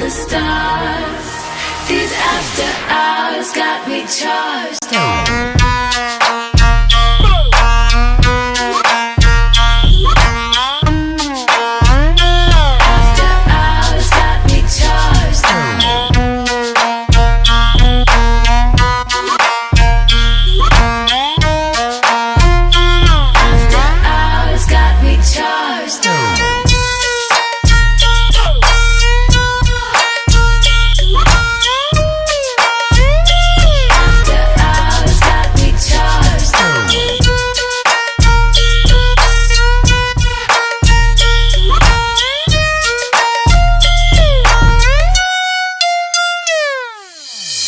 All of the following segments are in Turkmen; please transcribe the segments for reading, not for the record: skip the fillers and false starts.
the stars. These after hours got me charged. After hours got me charged. After hours got me charged. After hours got me charged.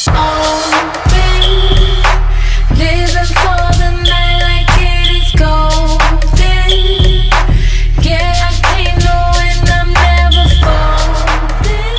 Open, living for the night like it is golden. Yeah, I came to win, I'm never folding.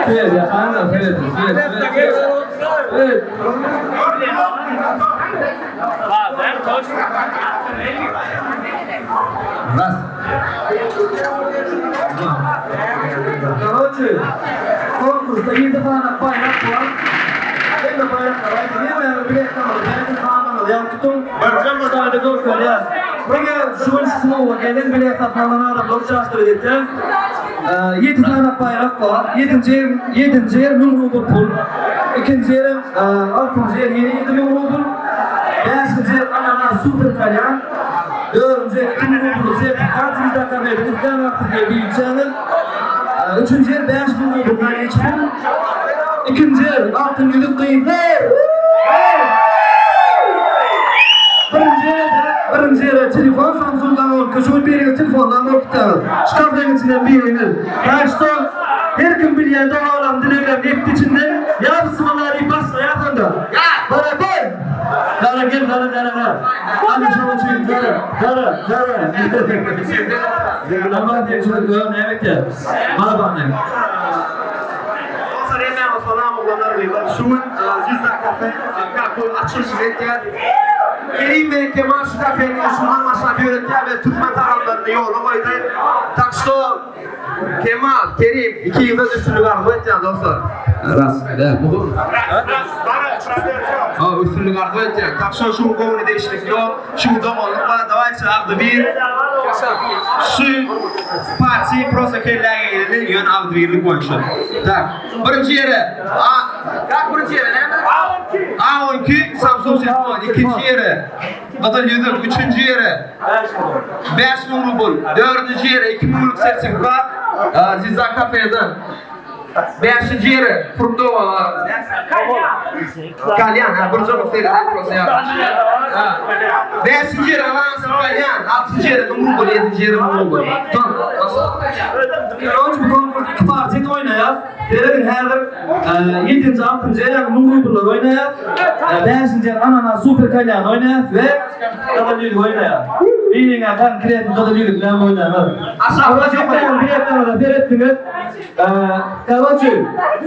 Seret ýakanda seret seret seret seret. Ras. Karoçe, konkursda 7 sany baýrak bar. Hemme baýraklar aýdyň, hemmäňiz bilet alyň, näme sanyňyzy ýazyp tutuň. Bir sany görkezýäs. Eger şu gün şu kluba gelen bilet satyn alan adamlar uçaşdyryp etýän. 7 sany baýrak bar. 7-nji ýer, 7-nji ýer 1000 rubl pul. Ikinji ýerem, altynjy ýer ýene 7000 rubl. Bäşinji ýer ananas super kalýan. Dördünji ýer 2000 rubl sertifikat Zvezda kafeden islän wagtyňyz gelip iýip içýäňiz. Üçünji ýer 5000 rubl наличка. Ikinji ýer altyn ýüzük gyzlar. Birinji ýere birinji ýere telefon Samsung A12 şu gün biriňiz telefondan bolup gitýäňiz. Şu kafeň içinden biriňiz. Tak şto her kim bilýän dogalarym dileglerim ýetdi içinden. Ýa bismillah diýip başlaýas onda. Barabar. Gara gel gara gara gara. Hadi şoň üçin gara gara gara. Aman diýip şöyle näme etýär? Bana. Dostlar hemmäňize salam oglanlar gyzlar. Şu gün Zvezda kafe kafe açylyşyny etýär. Kerim we Kemal şu kafeni şundan başlap ýöretýär we türkmen tagamlaryny ýola goýdy. Tak şto Kemal, Kerim ikiňize üstünlik arzuw etýän dostlar. Ras, däl, bu. Ha, üstünlik arzuw etýän. Tak şo şu gowuny degişlik ýok. Şu doganlyk bar, dawayçy agzybir. Şu parti prosta kellä girdi, ýöne agzybirlik boýunça. Tak, birinji ýere A, tak birinji ýere näme? A12 Samsung telefon, ikinji ýere Gyzyl ýüzük, üçünji ýere 5000 rubl, dördünji ýere 2000 rubl sertifikat, Ziza kafeden. Bäşinji ýere Fruktowa Kalýan, ha, bir jogap seýle prosta ýa. Ha. Bäşinji ýere Alans Kalýan, altynjy ýere 1000 rubl, ýedinji ýere 1000 rubl. Tamam. Короче, bu konkurs iki partiýada oýnaýar. Serediň häzir ýedinji, altynjy ýer ýagny 1000 rubllar oýnaýar. Bäşinji ýer Ananas Super Kalýan oýnaýar we Gyzyl ýüzük oýnaýar. Biriňe konkretno Gyzyl ýüzük bilen oýnaýar. Aşakda ýok. Biletlerine seretdiňiz. Karoçi,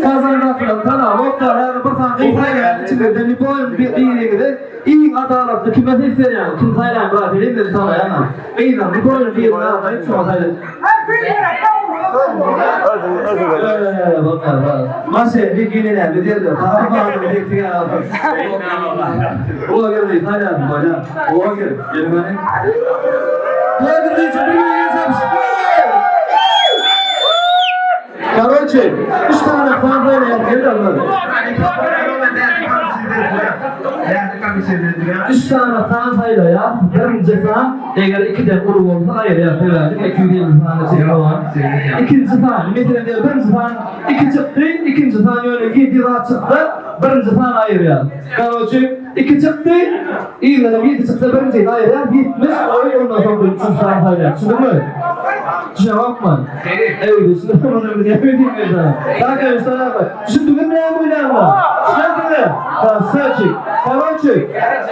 Kazandakylar tanamoklar, häzir bir sany gyz saýlaýan içiňizden lýuboý biriňizi iň adalatly kime ses berýäňiz, kim saýlaýan brat hemmesi tanaýan gyzlaryň lýuboýyny birini aýyp şoňa saýlaýan. Maşennik ýene näme diýerler, Ola gel saýlaýan bolýar. Ola gel, geliň hany. Ola gel, bir Karoçe, üç tane fazla geldi onlar. Üç tane san saýlaýar. Birinji san, eger ikiden uly bolsa aýyrýar, sebäbi 250 sany çekme bar. Ikinji san, meselem diýeli birinji san iki çykdy, ikinji san ýöne 7 zat çyksa, birinji san aýyrýar. Karoçe, iki çykdy, yzyndan 7 çyksa birinjini aýyrýar, 70 oý ondan soň üçünji san saýlaýar. Düşündiňmi? Düşünemokmy? Evet, düşünemem. Näme diýeyim ben sana? Tak, Düşündiňmi näme oýnaýanlar? Düşünersiňmi? Krasavçik. Karoçe,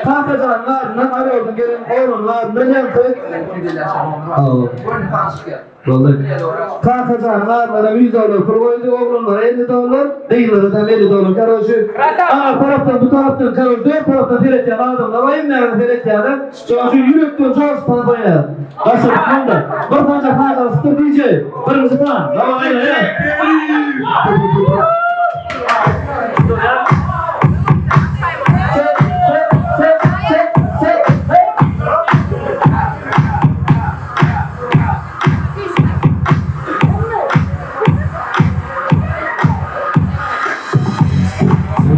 Kakajan'ın ardından arıyordun gelin oğlunun ardından ýaňky. Boldy. Kakajan'ın ardından 100 dolar pul goýdy, oglanlara 50 dolar, gyzlara da 50 dolar. Karoçe, ana tarapdan bu tarapdan karoçe, dört tarapdan seretýän adamlar var, hemmäni seretýärler. Şonuň üçin ýürekden joş tanpaýar. Başladyk munda. Bir sanja paýlasydyr DJ. Birinji san. Daway. Çek, çek, çek, çek, çek. Hey.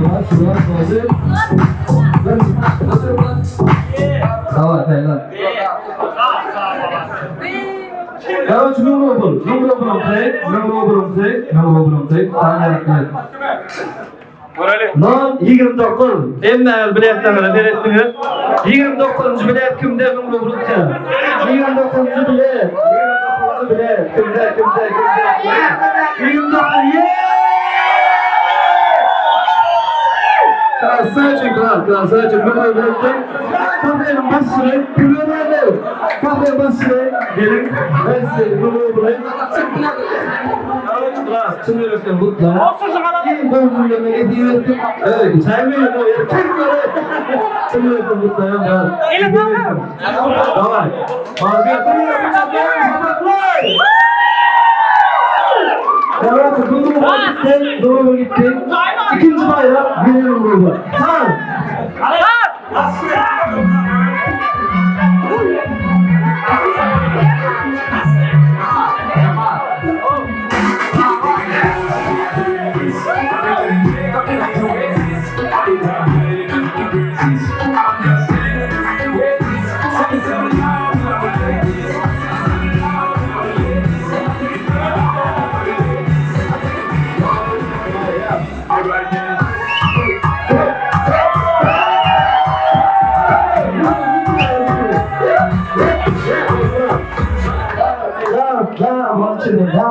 Yavaş yavaş oldu. Давай, Taylan. Короче, 1000 rubl. 1000 rubl tek, 1000 rubl tek, 1000 rubl tek. Nol 29. Hemmäňiz biletlerine seretdiňiz. 29-njy bilet kimde 1000 rubl utýar? 29-njy bilet. 29-njy bilet kimde, kimde, kimde? 29 ye! Красавчик, брат, красавчик. 1000 rubl utdy. Kafenin başçyly, pulü Kafe başçyly, gelin. Ben size 1000 rubl. Короче, брат, çyn ýürekden gutlaýan. Iň gowy günlerine hediye etdim. Evet, çay mı yiyin o erkek böyle. Çyn ýürekden gutlaýan, brат. Давай. Молодец. Короче, gruba gitti, gruba gitti. İkinci bayrak benim grubu. Tamam.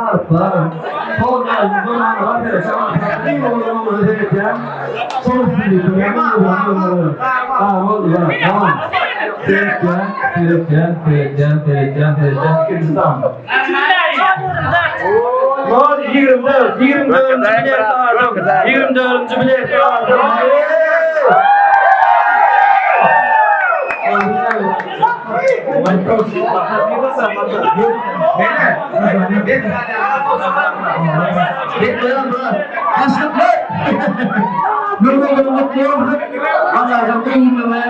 Galyp bar. Nol 24, 24-nji bilet aldım. 24-nji bilet aldım.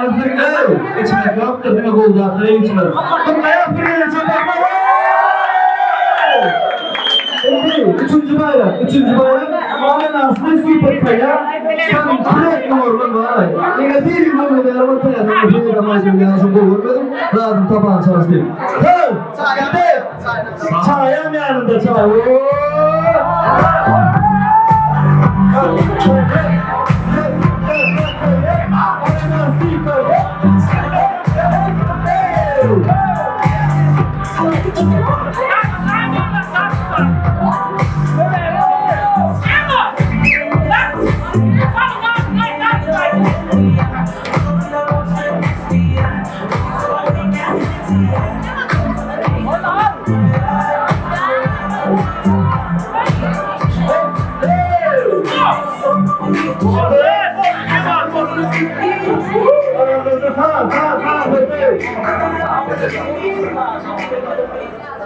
Başlyklar! Içmek ýokdur, diňe gowy zatlar içmeli. Gutlaýas bir ýere çapaklar! Indi üçünji baýrak, üçünji baýrak ananasly super taýýar. Konkret normal bar. Ýene bir gün bäri bir taýýar. Bir de maýda gowy görmedim. Zadyň tapan çalışdy. Hey! Çaýam ýanynda çaý.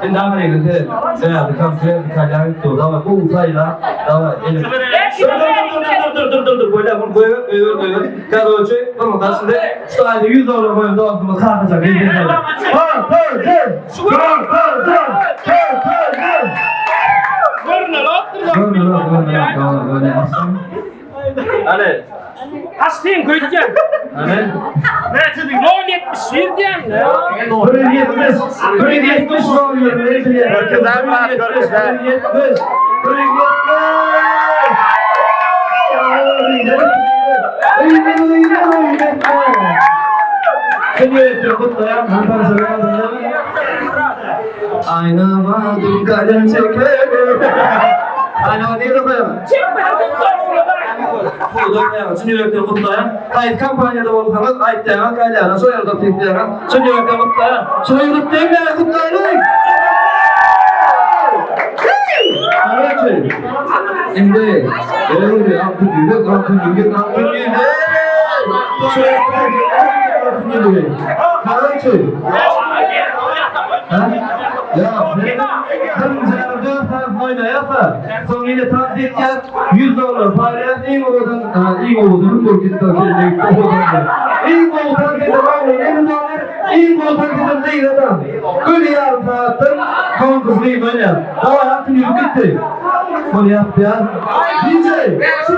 Indi aňryny sen. Bärde konkret kalýan dur. Daway gowy saýla. Daway gelin. Dur dur dur dur dur dur dur. Goýla bunu goýber, goýber, goýber. Karoçe, bunu daşynda şu aýda 100 dollar goýan dostumyz kakajak. Ha, ha, ha. Ha, ha, ha. Ha, ha, ha. Görünen otdur. Görme lan, görme lan. Daway, böyle aslan. Hadi. Kaç diyeyim köýtgen? Hadi. Näçe diýim? 0.71 diýem. 1.70. 1.70 dolar. Görkezen bak, görkezen. 1.70. 1.70. Ayna vardım kalem çekerim. Ayna var değil mi koyalım? Çün ýürekden gutlaýan. Aýt kompaniýada bolsaňyz, aýtýaňyz, gaýlaýaňyz, şo ýerde tekleýäňiz. Çün ýürekden gutlaýan. Şo ýürekden bäri gutlaýlyk. Evet. Indi öyle altın yürek, altın yürek, altın yürek. Şo altın yürek. Karaçı. Ha? Ya ben dört harf oýnaýarsa, soň ýene tans etýär, 100 dollar paýlaýar, iň owadan, ha, iň owadan bu gitdi, iň gowy tans eden oglan 50 dollar, iň gowy tans eden gyz adam. Gül ýarym sagatdan konkursy oýnaýar. Daway altyn ýüzük gitdi. Ol ýapýar. DJ, şu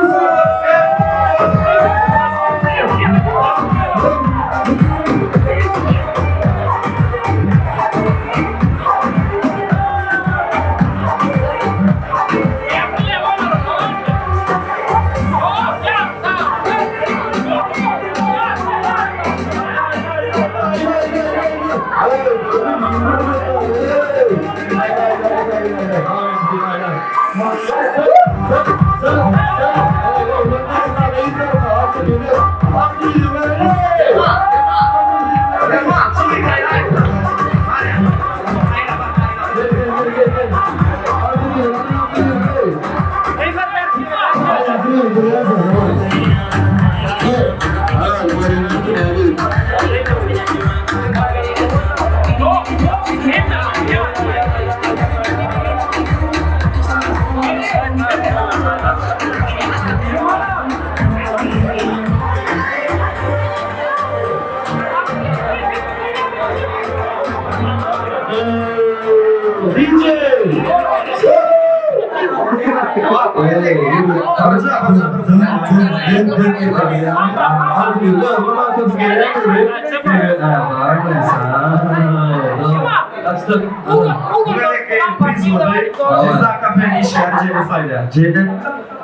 Açdyk. Bu gezekki prizymyzy Jeza kafeniň işgäri Jennet saýlaýar. Jennet.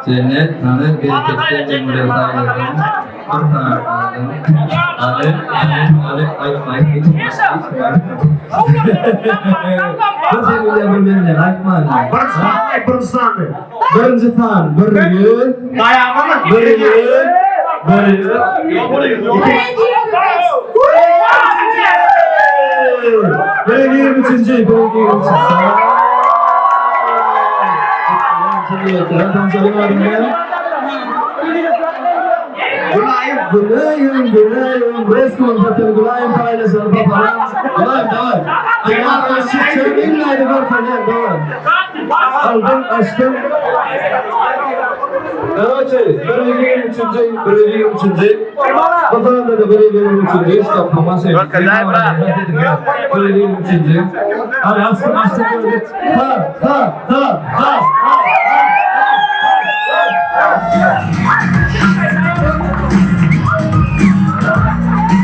Cennet, hany bereketli ömre saýladym. Bir sany aldym. Hany, hany, hany, aýtma, aýtma, Bir sen bilen bir men bilen aýtma. Birinji sany aýt, birinji sany. Birinji san 100. Daýanmana. 100. 100. Bir 23-nji, bir 23-nji. Gülaýym. Gülaýym, Gülaýym, Reskon hotel Gülaýym paýlaşalım papalam. Gülaýym daway. Aýaň aşyk inlädi görkezýän daway. Aldım, açdym. Короче, bir 23-nji, bir 23-nji. Bu sanda da bir 23-nji, stop, tomaşa. Görkezäý, brat. Bir 23-nji. Hadi açtım, açtım. Ha, ha, ha, ha, ha.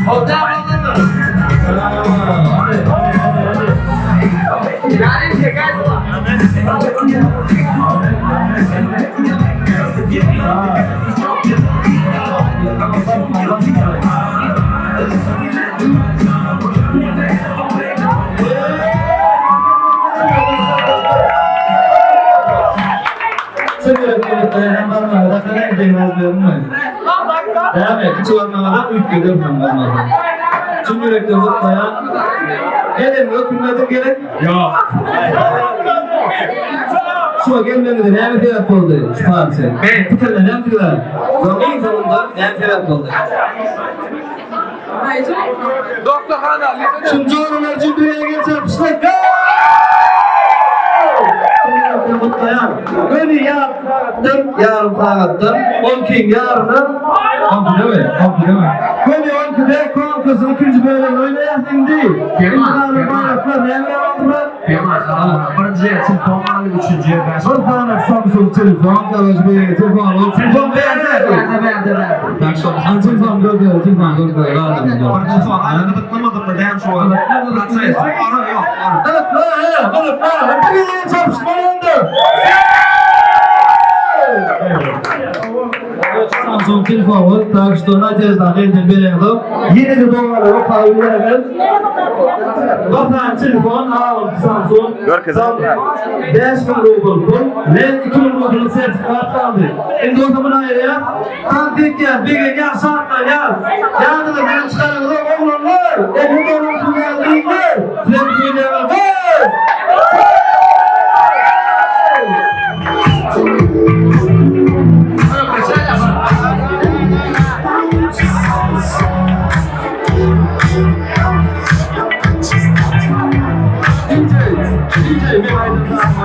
Hadi, hadi, hadi, hadi. Devam et. Hiç olmamadan üç gelir olmadan. Tüm yürekten kutlayan. Gelin, öpünmedim gelin. Yok. Şu gelmedi de näme sebäp boldy? Şu parça. Ben. Pikirler, näme pikirler? Soň sonunda näme sebäp boldy? Şu jorunlar şu düýe geçer pişlik. Kutlayan. Göni ýarym ýarym sagatdan 12 ýaryna 12 mi? 12 mi? Göni 12-de konkursyň ikinji bölümini oýnaýas indi. Tema, Tema. Bayraklar näme aldylar? Birinji telefon aldy, üçünji bäş. Bir tane Samsung telefon, korojbe telefon, telefon berdi. Bärde, bärde, bärde. Tak şo, an telefon gördi, telefon gördi, galadym. Birinji sany aýdyp gytlamadym da däm şu wagt. Proses. Ara ýok, ara. Evet, evet, evet, bir yere çarpışma oldu. Samsung telefonu, tak что Надежда elden berýär. Ýene de dogalar okaýlar. Bakan telefon al Samsung. Görkezip. 5000 rubl pul ve 2000 rubl sertifikat aldy. Indi o zaman aýyrýar. Tantik ýa, bir ýa şartlar ýa. Ýa-da benim çykarymda oglanlar, elin onun tüýlerler. Sen tüýlerler. DJ, DJ bir aydınlatma,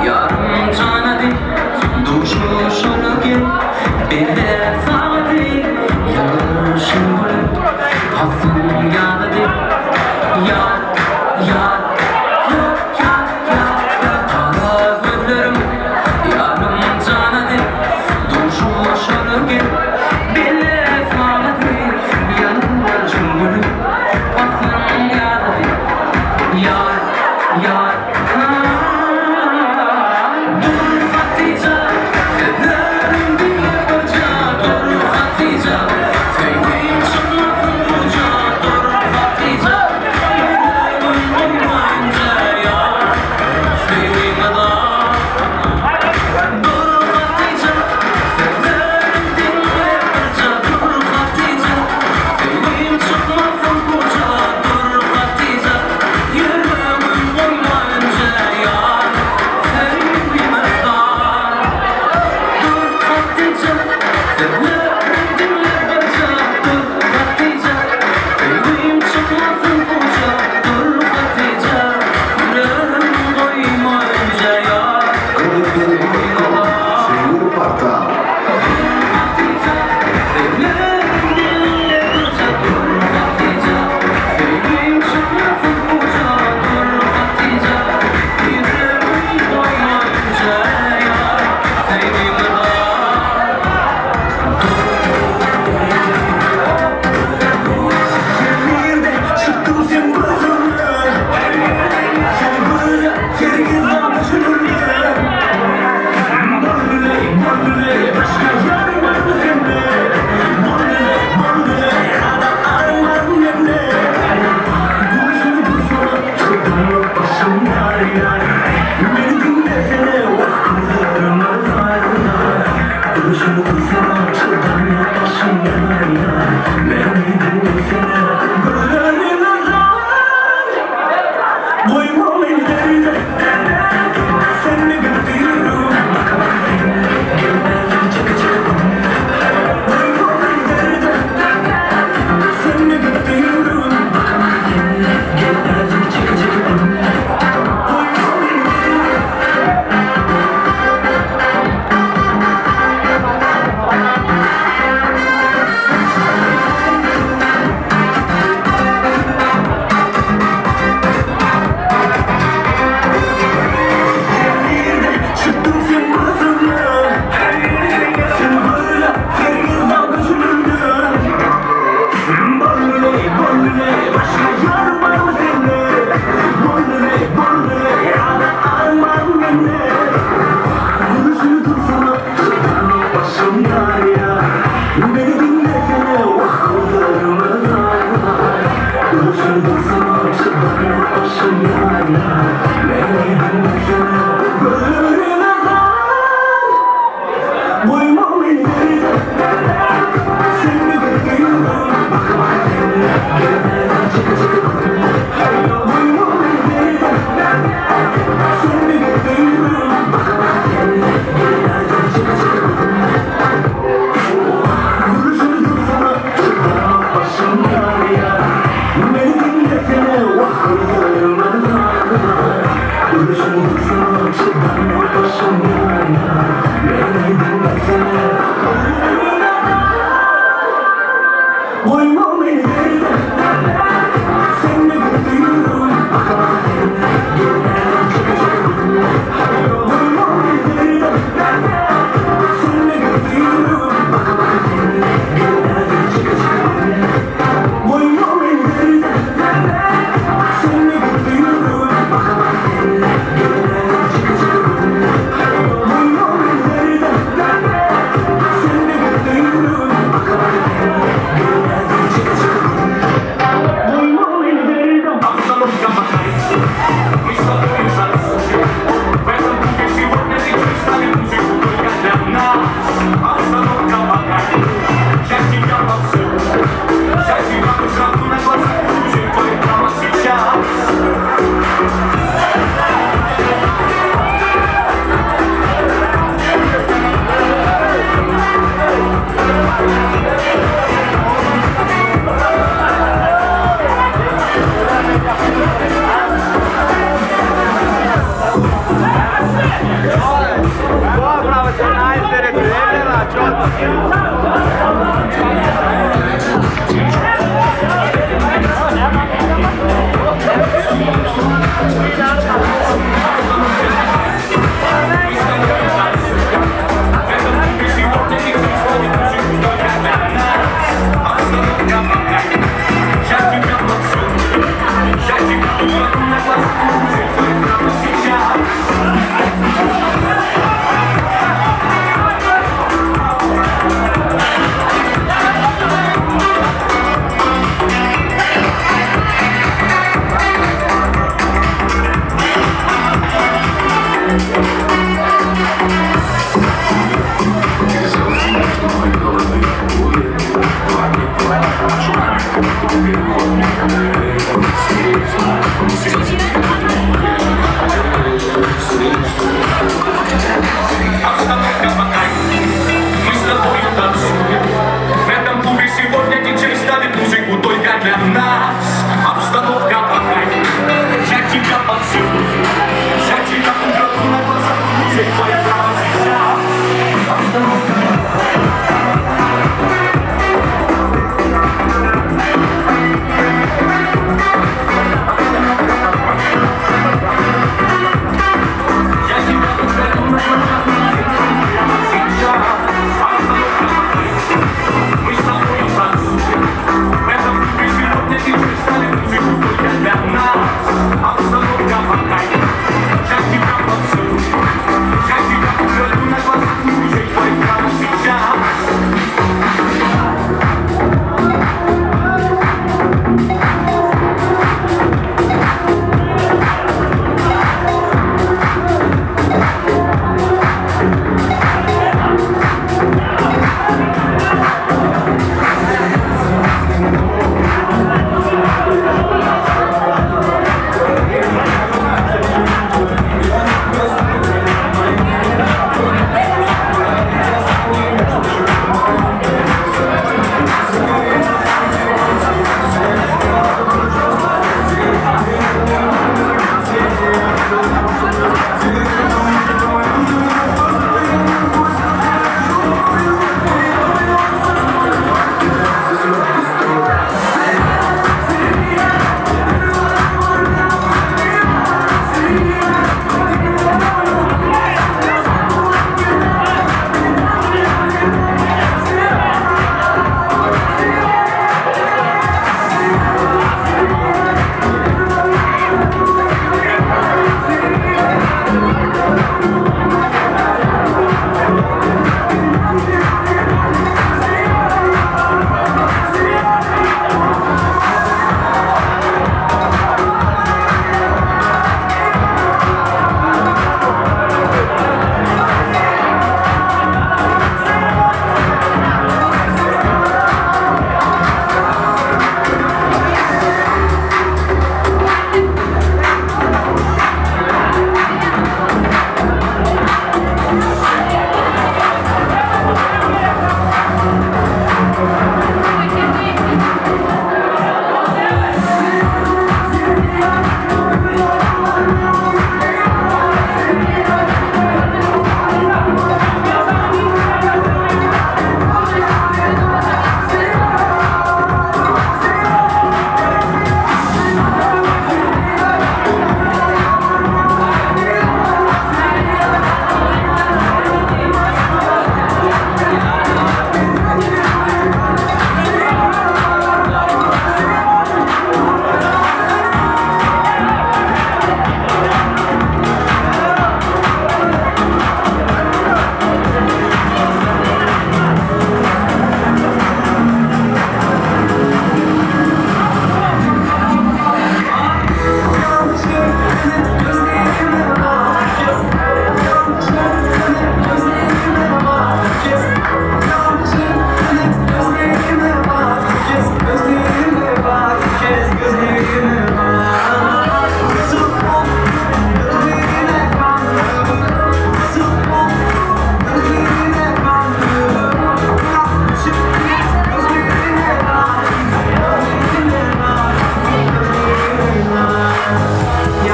Yarım cana dek Duşuşurken Bile saati Yarışım Pasım geldi Yar yar Yar yar yar yar Kara gözlerim Yarım cana dek Duşuşurken Bile saati Yarışım Pasım geldi Yar yar Dur Hatice Severim diye koca Dur Hatice Sevgilim.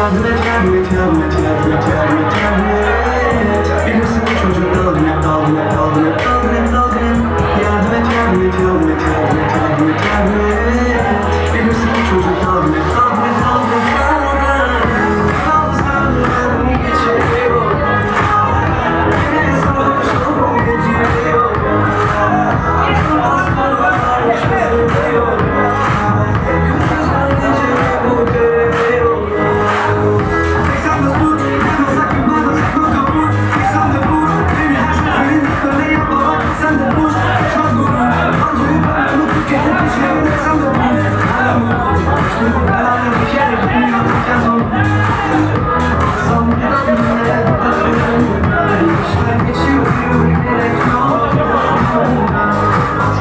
Yardım et yardım et yardım et yardım et yardım et yardım et Bilirsin bu çocuk dalgın hep dalgın hep dalgın hep dalgın hep dalgın hep Yardım et yardım et yardım et yardım et yardım et yardım et Bilirsin bu çocuk dalgın hep dalgın hep dalgın hep dalgın Yalnızlığım geçiyor Yine sarhoşum geçiyor Aklım çözülüyor Gündüzler gece bu görüyor Sen de suç, ben de sakın bana sakın kabul. Sen de vur, beni her seferinde böyle yapma bak. Sen de boş, kaçmaz gurur. Anca ben bunu tüketip peşine sen de vur. Hala mı? İşte bu belanı bir kere dünyadayken zor. Sandım ne İşler geçiyor, gerek yok. Gözlerime bak,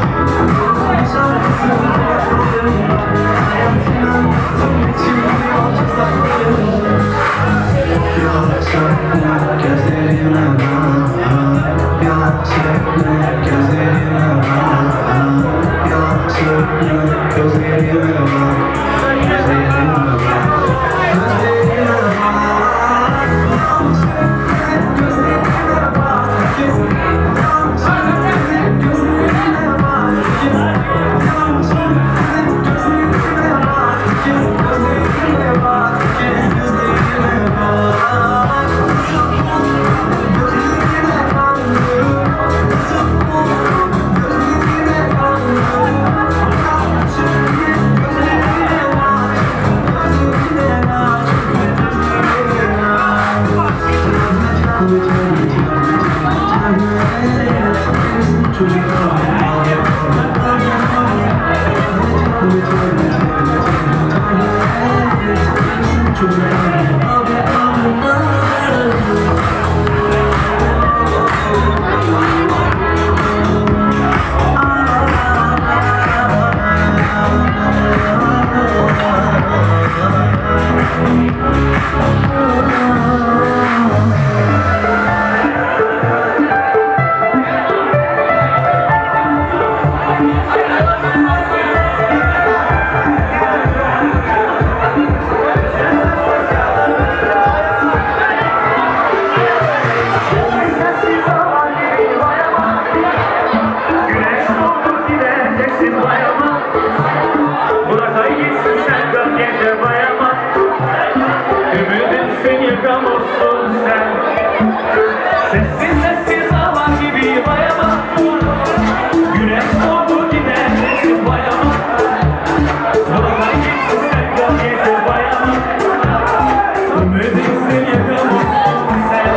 yalan söyleme gözlerime bak, yalan söyleme gözlerime bak, gözlerime bak, gözlerime bak, yalan söyleme gözlerime bak, yalan söyleme gözlerime bak, yalan söyleme gözlerime bak, gözlerime bak, gözlerime bak. Gözlerine kandım, gözlerine kandım. Gözlerine bak, gözlerine bak, Çocuklar. Güneş doğdu gideceksin bayama Bırak ay gitsin sen kal gece bayama Ümidimsin yıkamazsın sen Sessiz sessiz ağlar gibi bayama Güneş doğdu gideceksin bayama Bırak ay gitsin sen kal gece bayama Ümidimsin yıkamazsın sen.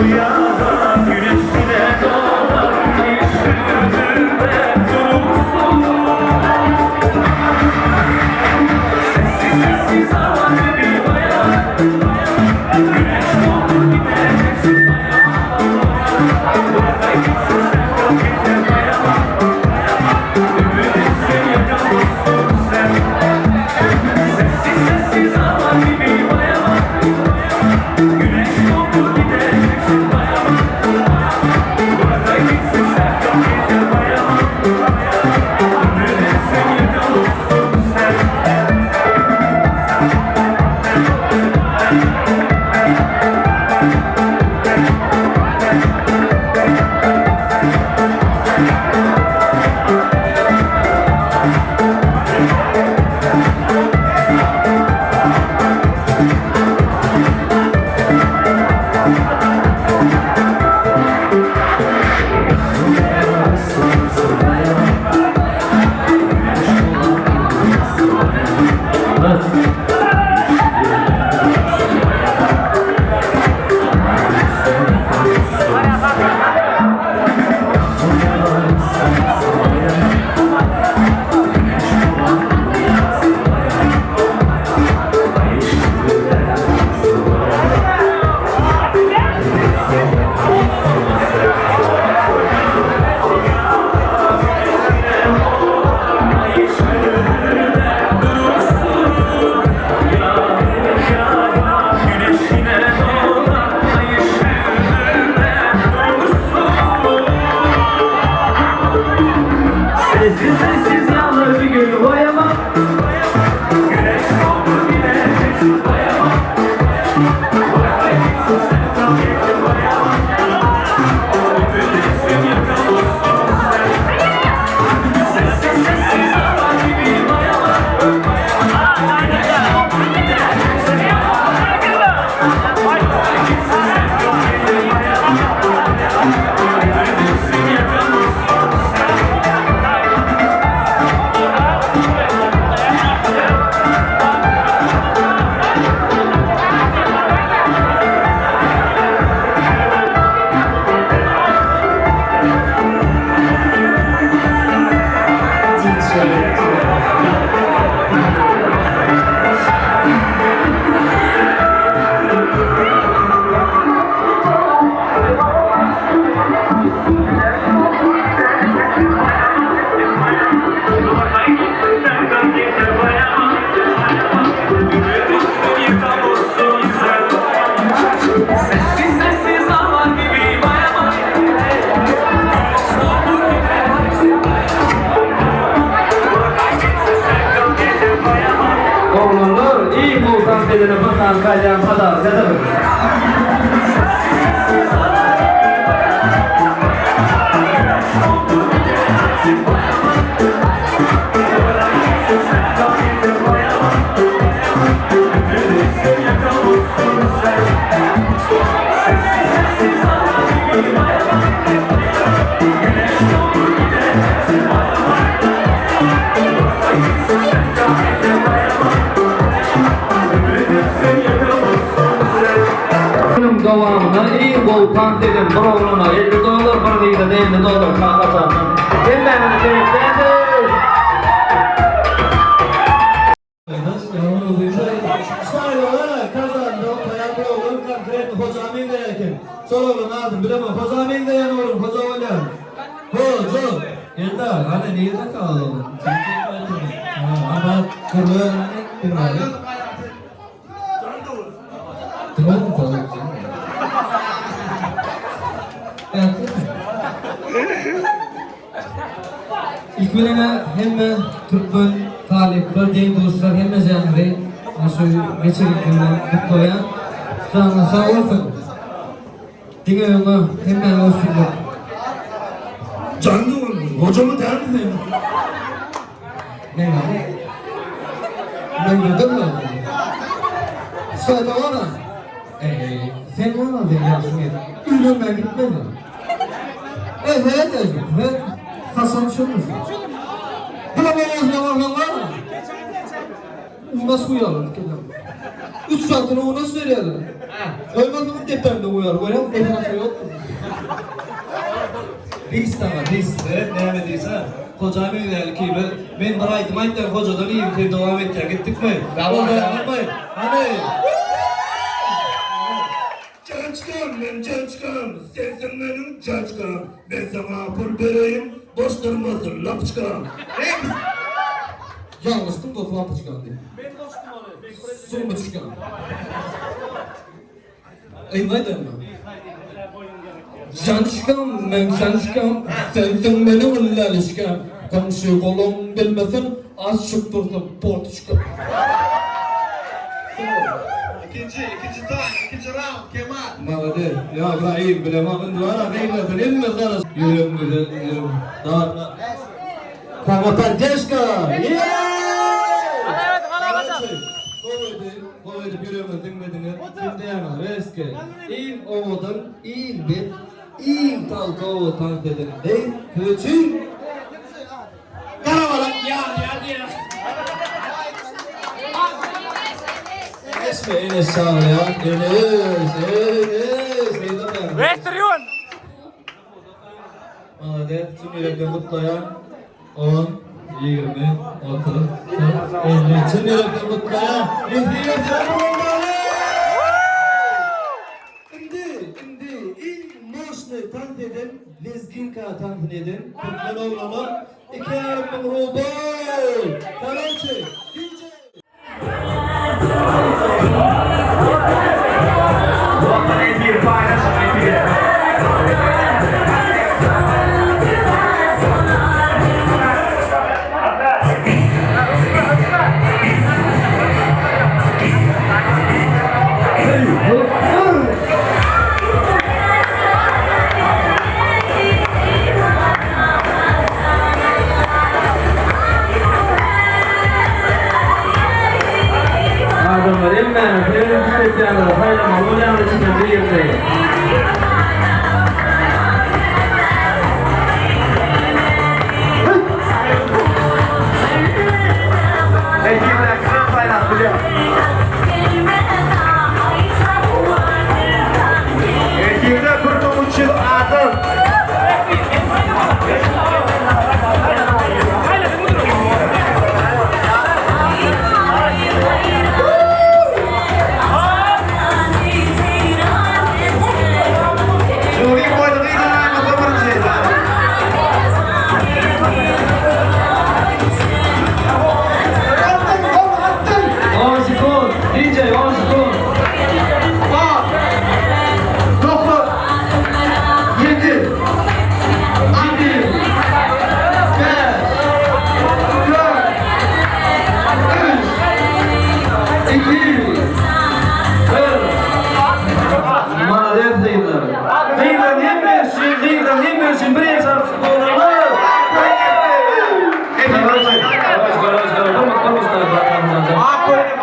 Rüyada güneş yine doğar, yüzümde durursun. Sessiz sessiz ağlar. tans edene bir sany kalýan podarkadyr. Günüň dowamynda iň gowy tans eden bir oglana 50 dollar, bir gyza-da 50 dollar kakajandan. Hemmäňize seretýändir. Ilki bilen hemme türkmen talyplar, deň-duşlar hemmejäňizi şu geçirilmegine gutlaýan. Janyňyz sag bolsun. Diňe öňe hemmäňe üstünlik. Can dogan, hocamy dälmi sen? Men abi. Men gördüm mü? Söyle bana. Ey, sen bana sen yaşın et. Ünlü gitmedin. Evet, evet, evet. Hasan şunmusun? Bulamamız ne var lan var mı? Unas uyarlar. 3 saatini unas veriyorlar. Ölmez mi depemde uyar. Öyle depemde yok. Dis sana dis. Evet näme diýse. Hojam öýdäli kibi. Men bir aýdym aýtdym hojadan iýim sen dowam etýär. Gitdikmi? Bolmaý. Hany. Cançkam men cançkam, sensin meniň cançkam. Men sana pul bereyim, boş durmasyn lapçkam. Yanlıştım da lampa çıkan diye. Ben koştum onu. Su mu çıkan? Ey ne mi? Cançkam men cançkam, sensin benim lalişkam. Komşu kolum bilmesin, az çık dursun portuşkam. Ikinji, ikinji taým, ikinji round, Kemal. Malade, ya İbrahim bilemem, duvara değmesin, inmez Yürüm güzel, yürüm. Daha. Kama Poddeşka! Yeah! Gowy edip ýüregime diňlediňiz. Diňleýäňiz reske. Iň owadan, iň bet, iň talkowy tans eden deý üçin Garabalak Ya ya diye. Enes mi? Enes sağ ol ya. Enes, Enes. Western. Malade, tüm yürekten kutlayan 10, 20, 30, 40, 50. Tüm yürekten kutlayan Nefret olmalı. Indi, indi, iň moşny tans eden, lezginka tans eden, Türkmen oglany, 2,5 rubl. Karoçe, DJ. Watan efir paýlaşyň efiri. Adamlar hemmäni senin seretýänler saýlamaly bolýan içinden bir ýerde. Efirde kran saýlap bilýär. Efirde 1300 adam.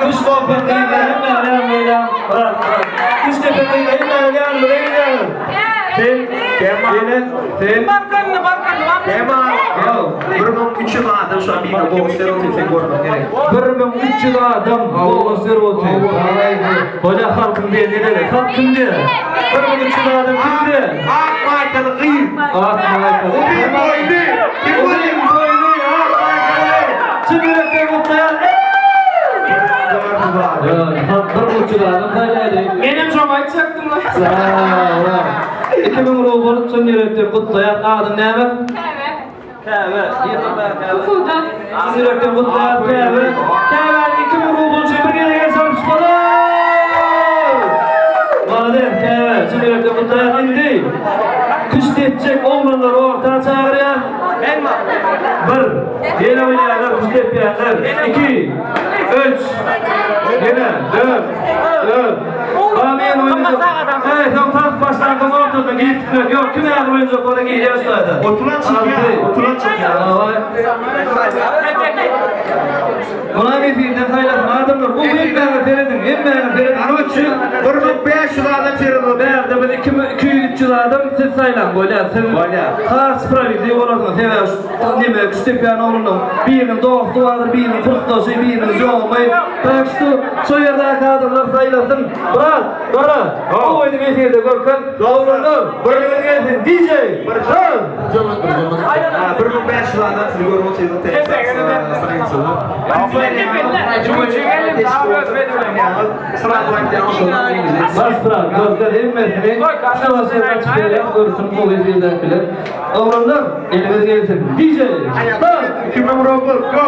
Küşt depen gyzlar hemme alýan bolýan. Brat, brat. Küşt depen gyzlar hemme alýan bile gidýäňiz. Sen, ýene, sen. Kemal, 1300 adam şu an birine gowy stereotip sen görmek gerek. 1300 adam gowy stereotip. Bolýa halkyň diýen neleri? Halk kimde? 1300 adam kimde? Ak maýkaly gyz. Ak maýkaly. Uzyn boýly. Kim Uzyn boýly, ak maýkaly. Çyn ýürekden gutlaýan. Ýa, halk 1300 adam saýlaýdy. Menem şoňa aýtjakdym. Sag ol. 2000 rubl çyn ýürekden gutlaýan. Adyň näme? Käbe. Käbe. Kukuda. Çyn ýürekden gutlaýan Käbe. Käbäni 2000 rubl üçin bir gezek el çalyp çykaly. Malades Käbe, çyn ýürekden gutlaýan. Indi küşt etjek oglanlary orta çagyrýan. Bir. Ýene oýnaýarlar, küşt etýänler. Iki. Üç. Ýene. Dört. Dört. Amin oýnajak. Hey, soň tans başlansoň ortada girip gitmek ýok. Kim häzir oýnajak bolsa girýär şu taýda. Oturan çykýar, oturan çykýar. Aý. Muny efirden saýlasyn adamlar. Bu hemmäňe serediň, hemmäňe serediň. Короче, 1500 adam seredip Bärde biz 200-300 adam siz saýlaň bolýar. Siz Bolýar. Has spravedliý bolarsyňyz. Sebäbi şu neme Küştdepýän oglunyň biriniň dosty bardyr, biriniň kursdaşy, biriniň jomy. Tak şu şo ýerdäki adamlar saýlasyn. Brat, gara, bu oýny efirde görkez. Oglanlar, biriňiz gelsin. DJ. Söz. Ha, 1500 adam sizi görüp otyrdy. Sразу aýtýan şolar Bas brat, görkez hemmesini. Şu başa açyp berýär, görsün bu efirdekiler. Oglanlar, eliňiz gelsin. DJ. Söz. 2000 rubl, go!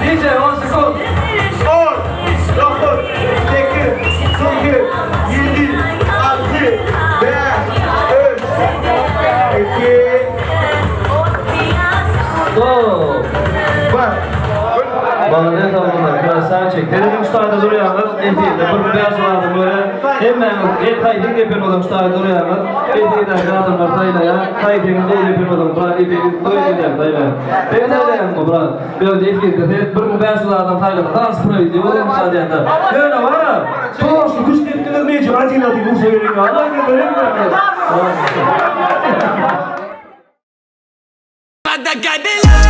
DJ 10 sekund. 10, 9, 8, 8, 7, 6, 5, 3, 2, Go. 1. Malades oglanlar, krasavçik. Televizion ştaýda durýarlar, efirde bir bäş adam böyle hemmäňiz el taýdyň depen adam ştaýda durýarlar. Efirde adamlar saýlaýar, taýdyň goý depen adam, brat efirde goý depen saýlaýar. Sen saýlaýaňmy, brat? Ýöne efirde sen 1500 adam saýlasa, has spravedliý bolar şaýda. Ýöne wara, toşly kuş depdiňiz meýje adil-adil urşa geliň. Allah bilir. Ada Cadillac.